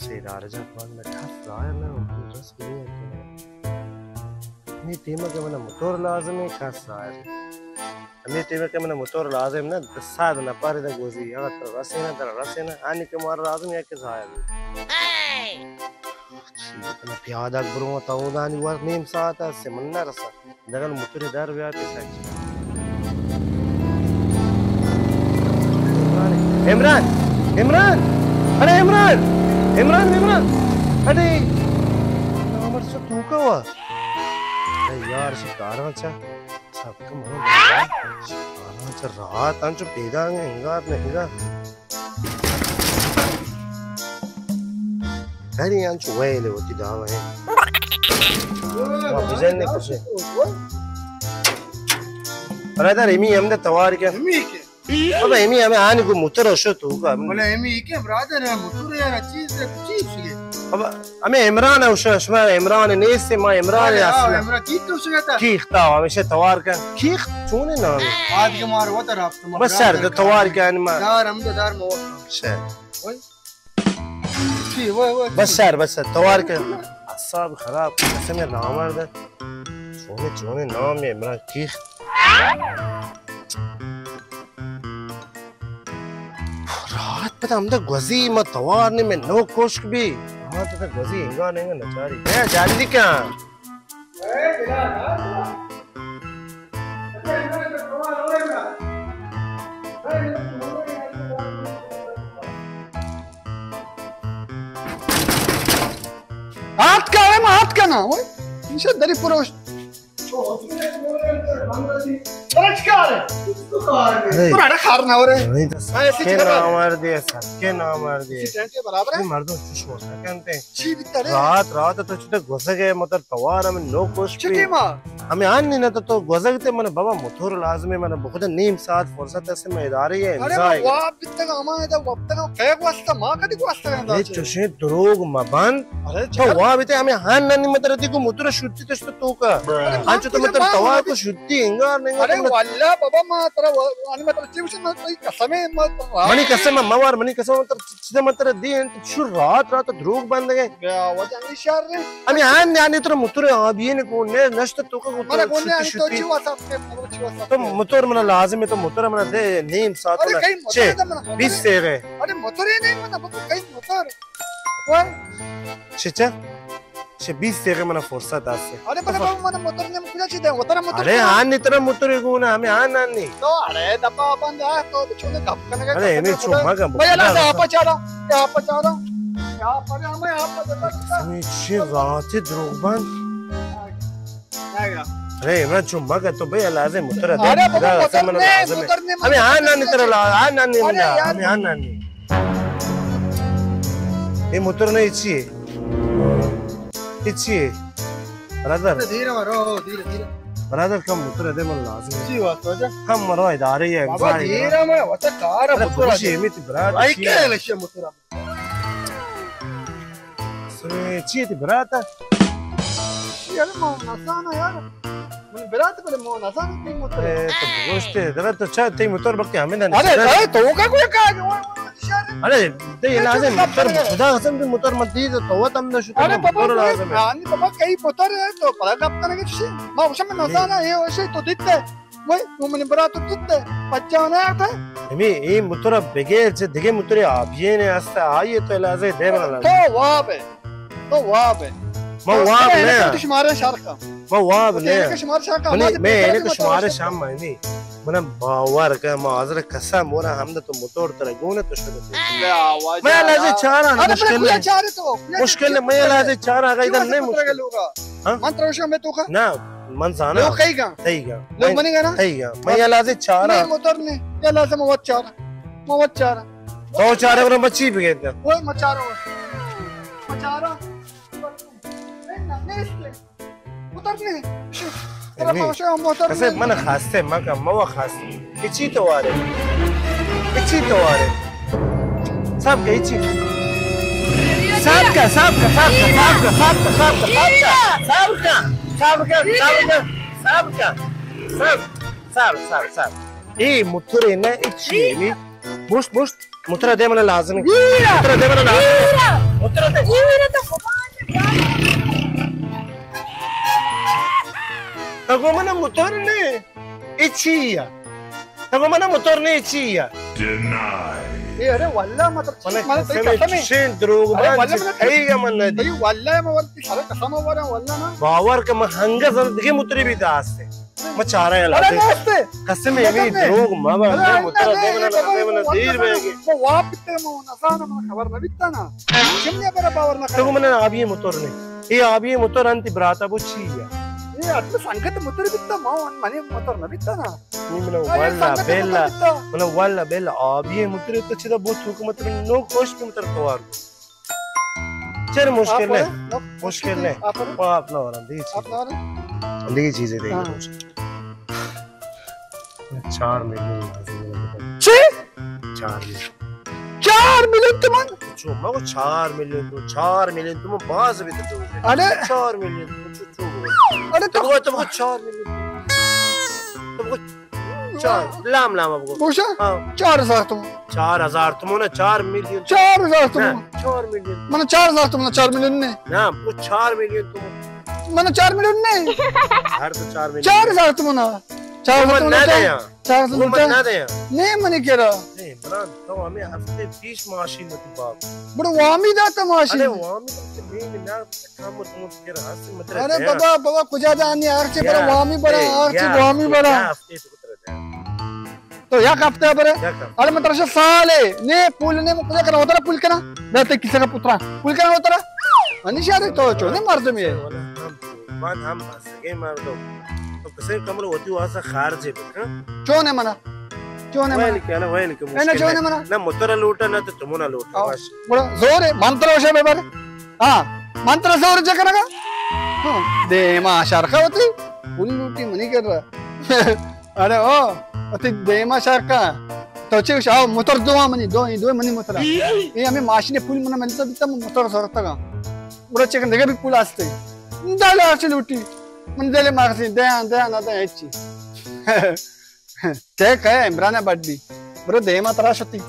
تئی دارجان بند کس ظاہر نہ ہو، رسم نہیں ہے۔ ہمے ٹیم کہ من موتور لازم ہے، کس ظاہر نہ۔ ہمے ٹیم کہ من موتور لازم نہ، دہ ساعت نہ پارے دا گوزی، اگر ترا رسے نہ، ترا رسے نہ، آنی کہ مارا لازم ہے کہ ظاہر نہ۔ پیادگ برو، تا اودانی وار نیم ساعت است، من نہ رساں۔ دگل موتر در بیات سچ۔ عمران، عمران، ارے عمران، عمران، عمران، ارے عمر سے تو کا ہوا؟ ارے یار، شکاراں چا، سب کا من شکاراں چا رات انچو پیدا انگار نہ پیدا۔ ارے انچو ویل وتی دعوا ہے۔ ما بجن نے کچھ۔ برادر، امی ہم دے توار کن۔ امی کے؟ ابا، امی ہمیں آنی کو موتر شو تو کا۔ بولے، امی کے برادر ہے، موتر یار، چیز ہے، چیز ہے۔ ابا، ہمیں عمران ہے، شما عمران نیست، ما عمران ہے اصلا۔ عمران کی تو سنتا؟ کیختا، ہمیشہ توار کن۔ کیخت چونے نام ہے؟ آج کے مار وتا رابطہ۔ بس شر، دو توار کن ما۔ دار ہم دو دار مو۔ شر۔ وای۔ چی، وای، وای، بس چی؟ شر، بس شر، توار کن۔ اعصاب خراب، قسم نامرد۔ چونے، چونے نام ہے عمران کیخت۔ رات پدا ہمدا گوزی، ما توار نے، میں نو کشک بھی۔ رات پدا گوزی، انگا نہ انگا نچاری۔ اے جلدی کن۔ ہاتھ کا ہے، ما ہاتھ کا نا، اوئے۔ انشاء دری پروش۔ ترا چی کار ہے؟ ترا اڑے کار نہ ہو رہے۔ نہیں تو ہاں، ایسی سکے چیز ہے۔ نامردی ہے، سکے نامردی ہے۔ اسی ٹینٹ کے برابر ہے۔ یہ مردم چوش ہوتا کہتے ہیں۔ چی بیتا رے؟ رات، رات تو چوتے گوزگ ہے، مطلب توار ہمیں نو کش چی بھی۔ ٹیم آ؟ ہمیں آن نہیں نہ تو، تو گوزگ تے من بابا موتور لازم ہے، من بخود نیم ساعت فرصت ہے، میں ادارے ہے، ارے امضا ہے۔ واب بیتگا، ہما ادا وابتگا، کئے گوستا، ما کدی گوستا ہے اے اندازے۔ چوشیں دروگ مبند۔ ارے تو جگر۔ واب بیتے ہمیں ہان نانی متر دی کو موتور شوتی تشت تو کا۔ ارے ما انچو تو کجا متر ما توا مدی۔ کو شوتی انگار نہیں ارے تو مت-، واللہ بابا ما ترا و-، انی متر چی وشن ما تئی قسم ہے، ما ترا منی قسم ہے، موار منی قسم ہے، متر چیز متر دی انت شو رات رات دروگ بند گئے۔ بیا وجہ نہیں شر رہے۔ ہمیں ہان نانی ترا موتور آبیے نے کو نے نشت تو کا کو منا تو گونے شوتی آئی تو شوتی۔ چی واسطے، منا چی واسطے؟ تو موتور منا لازم ہے، تو موتور منا دے نیم ساعت ارے منا۔ کئی موتور چے؟ ہے تو منا موتور بیس ہے۔ دقیقے۔ ارے موتور ہی نہیں منا بابا کئی موتور۔ وای۔ چچا؟ چه بیست دقیقه من فرصت است. ارے بلے بابا، من موتر نیم کجا چی دے؟ وترا موتر ارے کجا؟ آن نی ترا موتر گونا، ہمیں آن آن نی. تو ارے دپا بند آ، تو بچو نے گپ کنگا ارے، ہمیں چو مگا بھائی، اللہ سے آپ چارا، آپ چارا، آپ ارے ہمیں آپ چارا. ہمیں چی راتی دروگ بند. ارے عمران، چو مگا تو بھائی، لازم موتر دے. ارے بابا، موتر نے، موتر نے، ہمیں آن آن نی ترا لا، آن آن نی منا، ہمیں آن آن نی. اے موتر نہ، اے چی اے؟ اے چی اے؟ برادر. دیر آ، رو، دیر، دیر. برادر، کم موتر دے، من لازم اے. چی واسطہ جا؟ کم مرو ادارے اے، بابا، امضا اے. دیر آ، میں وتا کار اے، ارے، موتر بوشی، دے. امی تی برادر اے چی اے؟ کیا لشے موتر؟ سوی، چی اے تی برات؟ یار، ما نزاناں یار. من برات بلے ما نزاناں تی موتر. اے، تو گوشتے، درا تو چا تی موتر بلکہ ہمیں نہ ارے، ارے، تو کا کوئی کا جو، ارے، تے لازم موتر، خدا قسم تی موتر مت دی تو وت ہم نہ شو. ارے بابا، لازم اے. ہاں، بابا، کئی موتر اے تو پدا گپ کنگے چی؟ ما وشم نزاناں، اے وشے تو دیتے. وای، تو منی برات تو دیتے، بچہ نہ آتا. ہمیں اے موتر بغیر چہ دگہ موتر آبیے نے است، آئیے تو لازم دے بنا. تو واب اے. تو واب اے. ما واب نہ. تو شمارے شرکا. ما واب نہ. تو شمارے شرکا. منی، ما میں تو شمارے شام میں نہیں. من باور کہ ما حضرت قسم ورا ہم تو موتر ترا گونے تو شروع. میں لازم چارا مشکل نہیں. مشکل نہیں، میں لازم چارا اگا ادھر نہیں مشکل. ہاں؟ من ترا شام میں تو کا. نہ، من زاناں. لوگ کئی گا؟ تئی گا. لوگ منی گا نا؟ تئی گا. من یا لازم چاراں. نہیں، موتر نہیں. یا لازم موت چاراں. موت چاراں. تو چارے ورا مچی بگیت. وہ مچارو. مچارا. نہیں، نہیں، نہیں. موتر نہیں. ترا نہیں. پاشا موتر کسے نہیں. من خاصے، من کا مو خاصے. اے چی توارے؟ اے چی توارے؟ صاحب کا، اے چی؟ صاحب کا، صاحب کا، صاحب کا. صاحب، صاحب، صاحب. اے موتر اے نہ، اے چی اے؟ بوشت، بوشت. موتر دے من لازم اے. موتر دے من لازم اے. تو گو من موتور نے، اے چی یا؟ تو گو من موتور نے، اے چی یا؟ اے ارے واللہ مطلب من من تئی قسم قسم ہے۔ چشیں دروگ ارے بان واللہ چی من تئی گا من ندی۔ تئی واللہ من ورتی سر قسم ورا واللہ نا۔ باور کہ من ہنگا زر دگہ موتری بھی داستے۔ ما چارا ارے لازم۔ ناستے۔ قسم ہے، می دروگ ما با، ارے میں مترا دے بنا، دے بنا، دیر میں گی۔ وہ واپ تے مو نزانا، من خبر نہ بیتا نا۔ چمنے پر باور نہ تو کرے۔ من آبی موتور نے۔ اے آبی موتور انتی براتا بو چی یا؟ اے اتنا سنگت موتور بیتا، ما من منی موتور نہ بیتا نا۔ نی من ارے واللہ سنگت موتور بیلا، بیتا۔ من واللہ بیلا آبی موتور تو چدا بو تو کو مطلب نو کوش بھی مطلب توار۔ چر مشکل آپ نے، ورے؟ نو، مشکل نے۔ آپ ورے؟ آپ نہ ورن، دیگہ چیز۔ آپ نہ ورن؟ دیگہ چیز ہے، دیگہ ہاں۔ چار میلیون لازم ہے۔ چی؟ چار میلیون۔ چار میلیون تومن؟ چو، ما کو چار میلیون تو، چار میلیون تومن باز بھی تو۔ ارے۔ چار میلیون تو، چو، چو۔ ارے تو تو کو، تو کو چار میلیون۔ تو کو چار، لام لام بگو۔ بوشا؟ ہاں۔ چار ہزار تومن۔ چار ہزار تومن، چار میلیون۔ چار ہزار تومن۔ نہ، چار میلیون۔ من چار ہزار تومن، چار میلیون نے۔ نہ، وہ چار میلیون تومن۔ من چار میلیون نے۔ ہر تو چار میلیون۔ چار ہزار تومن۔ چار ہزار تومن نہ دیا۔ چار ہزار تومن نہ دیا۔ نے منی کرا۔ نے عمران، تو ہمیں ہفتے پیش معاشی متی باپ۔ بڑو وامی داتا معاشی۔ ارے وامی داتا نہیں، نہ کم تومن کرا ہست مطلب۔ ارے بابا، بابا، کجا دانی ہر چی برا وامی برا، ہر چی وامی برا۔ تو یک ہفتہ برے۔ یک ہفتہ۔ ارے من ترا شہ سال ہے۔ نے پول نے من کجا کرا ہوتا پول کنا۔ میں تے کسے کا پترا۔ پول کنا ہوتا۔ منی شاید تو چونے مردم ہے۔ من ہم بسگے مردم۔ تو کسے کمر ہوتی واسا خارج ہے بکا۔ چونے منا۔ چونے منا۔ ویل کیا نا، ویل کے اے نا مشکل چونے ہے۔ منا۔ نہ متر لوٹا، نہ تو تمنا لوٹا، آؤ۔ بس۔ بڑا زور ہے، من ترا شہ بے بر۔ ہاں، من ترا زور جے کنگا۔ ہاں، دیما شرخا ہوتی۔ پول لوٹی منی کر رہا۔ ارے او، اتی دیما شرکا۔ تو چے گوش، آؤ، موتر دو منی، دو، اے دو منی موتر۔ اے ہمیں ماشین پول منا ملتا بیتا، من موتر سرتگا۔ برو چیکن دگہ بھی پول آستے۔ دل آرچ لوٹی۔ من دل مغزی، دیان، دیان، نہ دیان، ہچی۔ تے کئے عمران بڈی۔ برو دیما ترا شتی۔